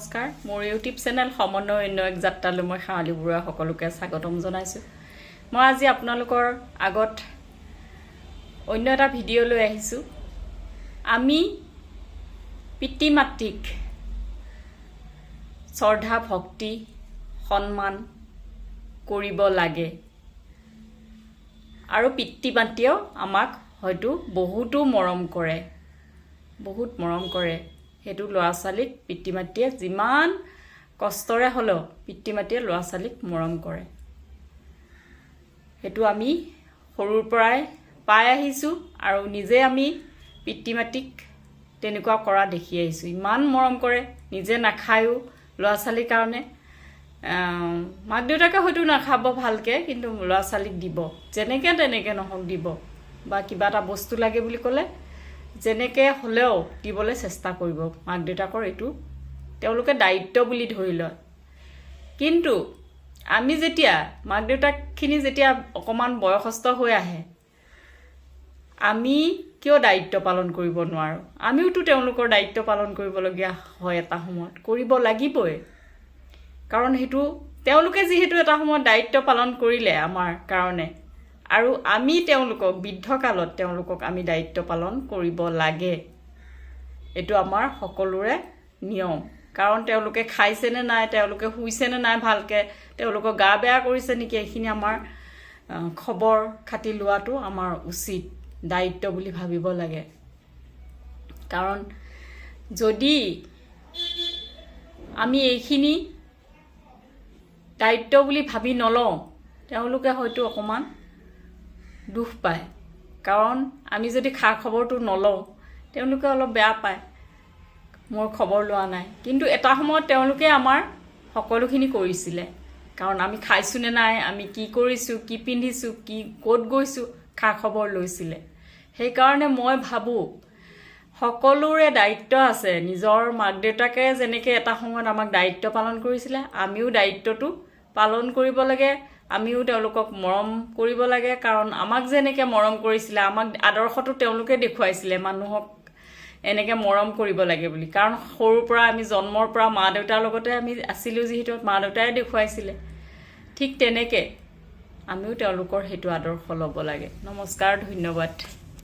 নমস্কাৰ, মোৰ YouTube channel সমন্বয় অন্য এক যাত্ৰালৈ মই শেৱালি বৰুৱা সকলোকে স্বাগতম জনাইছোঁ। মই আজি আপোনালোকৰ আগত অন্য এটা ভিডিঅ' লৈ আহিছোঁ। আমি পিতৃ মাতৃক শ্ৰদ্ধা, ভক্তি, সন্মান কৰিব লাগে আৰু পিতৃ মাতৃয়েও আমাক হয়তো বহুতো মৰম কৰে, বহুত মৰম কৰে। সেইটো ল'ৰা ছোৱালীক পিতৃ মাতৃয়ে যিমান কষ্টৰে হ'লেও পিতৃ মাতৃয়ে ল'ৰা ছোৱালীক মৰম কৰে। সেইটো আমি সৰুৰ পৰাই পাই আহিছোঁ আৰু নিজে আমি পিতৃ মাতৃক তেনেকুৱা কৰা দেখি আহিছোঁ। ইমান মৰম কৰে, নিজে নাখায়ো ল'ৰা ছোৱালীৰ কাৰণে। মাক দেউতাকে হয়তো নাখাব ভালকৈ, কিন্তু ল'ৰা ছোৱালীক দিব, যেনেকৈ তেনেকৈ নহওক দিব, বা কিবা এটা বস্তু লাগে বুলি ক'লে যেনেকৈ হ'লেও দিবলৈ চেষ্টা কৰিব। মাক দেউতাকৰ এইটো তেওঁলোকে দায়িত্ব বুলি ধৰি লয়। কিন্তু আমি যেতিয়া মাক দেউতাকখিনি যেতিয়া অকণমান বয়সস্থ হৈ আহে, আমি কিয় দায়িত্ব পালন কৰিব নোৱাৰোঁ? আমিওতো তেওঁলোকৰ দায়িত্ব পালন কৰিবলগীয়া হয়, এটা সময়ত কৰিব লাগিবই। কাৰণ সেইটো তেওঁলোকে যিহেতু এটা সময়ত দায়িত্ব পালন কৰিলে আমাৰ কাৰণে, আৰু আমি তেওঁলোকক বৃদ্ধকালত তেওঁলোকক আমি দায়িত্ব পালন কৰিব লাগে। এইটো আমাৰ সকলোৰে নিয়ম। কাৰণ তেওঁলোকে খাইছেনে নাই, তেওঁলোকে শুইছেনে নাই ভালকৈ, তেওঁলোকৰ গা বেয়া কৰিছে নেকি, এইখিনি আমাৰ খবৰ খাতি লোৱাটো আমাৰ উচিত দায়িত্ব বুলি ভাবিব লাগে। কাৰণ যদি আমি এইখিনি দায়িত্ব বুলি ভাবি নলওঁ, তেওঁলোকে হয়তো অকণমান দুখ পায়। কাৰণ আমি যদি খা খবৰটো নলওঁ, তেওঁলোকে অলপ বেয়া পায়, মোৰ খবৰ লোৱা নাই। কিন্তু এটা সময়ত তেওঁলোকে আমাৰ সকলোখিনি কৰিছিলে। কাৰণ আমি খাইছোঁনে নাই, আমি কি কৰিছোঁ, কি পিন্ধিছোঁ, কি ক'ত গৈছোঁ, খা খবৰ লৈছিলে। সেইকাৰণে মই ভাবোঁ, সকলোৰে দায়িত্ব আছে। নিজৰ মাক দেউতাকে যেনেকৈ এটা সময়ত আমাক দায়িত্ব পালন কৰিছিলে, আমিও দায়িত্বটো পালন কৰিব লাগে। আমিও তেওঁলোকক মৰম কৰিব লাগে। কাৰণ আমাক যেনেকৈ মৰম কৰিছিলে, আমাক আদৰ্শটো তেওঁলোকে দেখুৱাইছিলে, মানুহক এনেকৈ মৰম কৰিব লাগে বুলি। কাৰণ সৰুৰ পৰা আমি জন্মৰ পৰা মা দেউতাৰ লগতে আমি আছিলোঁ যিহেতু, মা দেউতাই দেখুৱাইছিলে। ঠিক তেনেকৈ আমিও তেওঁলোকৰ সেইটো আদৰ্শ ল'ব লাগে। নমস্কাৰ, ধন্যবাদ।